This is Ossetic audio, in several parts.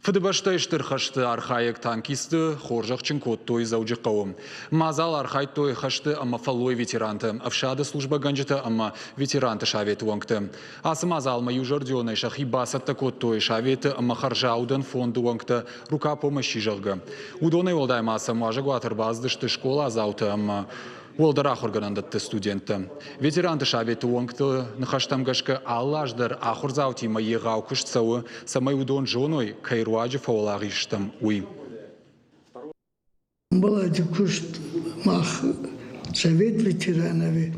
Фыдыбӕстӕйы Стыр хӕсты архайӕг танкистты хорзӕхджын кодтой Дзӕуджыхъӕуы. Мадзалы архайдтой хӕсты ӕмӕ фӕллойы ветерантӕ, ӕфсады службӕгӕнджытӕ ӕмӕ ветеранты советы уӕнгтӕ. Ацы мадзалмӕ иузӕрдионӕй сӕхи бацӕттӕ кодтой советы ӕмӕ хӕрзаудӕн фонды уӕнгтӕ «Рука помощи», зӕгъгӕ. Уыдонӕй уӕлдай ма сӕм уазӕгуаты ӕрбацыдысты скъоладзаутӕ ӕмӕ уӕлдӕр ахуыргӕнӕндӕтты студенттӕ. Ветеранты советы уӕнгты ныхӕстӕм гӕсгӕ алы аз дӕр ахуырдзаутимӕ егъау куыст цӕуы, цӕмӕй уыдон зоной, кӕй руаджы фӕуӕлахиз стӕм, уый. Ӕмбалади куст мах совет ветеранови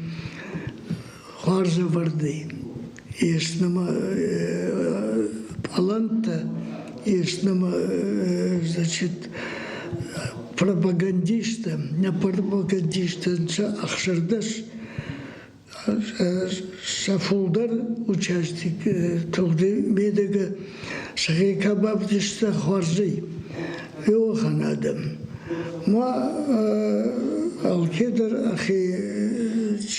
хуарзӕвӕрдӕй ес нӕмӕ пълӕнттӕ, ес нӕмӕ, значит, пропагандисттӕ, нӕ пропагандисттӕ нцӕ 16, сӕ фулдӕр участник тугъди медӕгӕ сӕхе ка бавдиста хуарзӕй, уӕхӕн адӕм. Ма алкедӕр ӕхе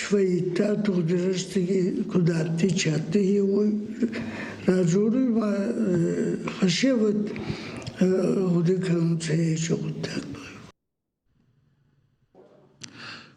фӕййидта тугъди рӕстӕги куд адтӕй, чи адтӕй, уой радзоруй ма фӕсевӕд гъуди кӕнунцӕ еци гъуддагбӕл.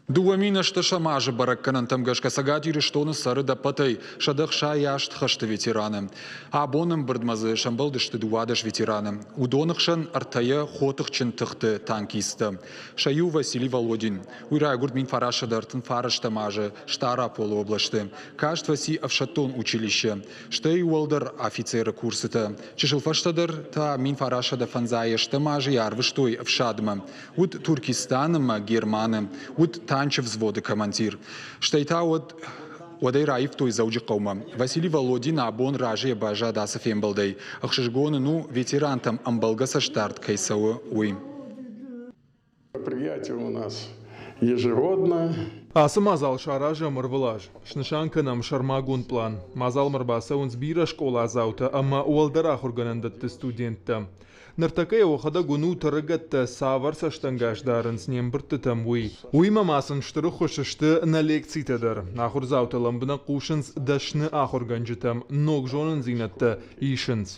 2018 азы бӕрӕггӕнӕнтӕм гӕсгӕ Цӕгат Ирыстоны цӕры ӕппӕтӕй 168 хӕсты ветераны. Абон ӕмбырдмӕ дзы сӕмбӕлдысты 12 ветераны. Уыдоны хсӕн ӕртӕйӕ хотыхджын тыхты танкисттӕ. Сӕ иу Василий Володин. Уый райгуырд 1939 азы Стъараполы областы. Каст фӕци ӕфсӕддон училище. Стӕй уӕлдӕр афицеры курсытӕ. Чысыл фӕстӕдӕр та 1958 азы йӕ арвыстой ӕфсадмӕ. Уыд Туркестаны ӕмӕ Германы, уыд танчы взводы командир. Стӕй та уӕд уӕдӕй раивтой Дзӕуджыхъӕумӕ. Василий Володин абон разыйӕ баззад ацы фембӕлдӕй. Ӕхсызгон ын у, ветерантӕм ӕмбӕлгӕ цӕстдард кӕй цӕуы, уый. Мероприятие у нас ежегодно. Ацы мадзал саразӕм ӕрвылаз. Снысан кӕнӕм сӕрмагонд пълан. Мадзалмӕ ӕрбацӕуынц бирӕ скъоладзаутӕ ӕмӕ уӕлдӕр ахуыргӕнӕндӕтты студенттӕ. Ныртӕккӕ йӕ уӕхӕдӕг уынут, ӕрыгӕттӕ цавӕр цӕстӕнгас дарынц не мбырдтытӕм, уый. Уыимӕ ма сын стыр ӕххуыс сты нӕ лекцитӕ дӕр. Ахуырдзаутӕ лӕмбынӕг хъусынц дӕсны ахуыргӕнджытӕм, ног зонындзинӕдтӕ исынц.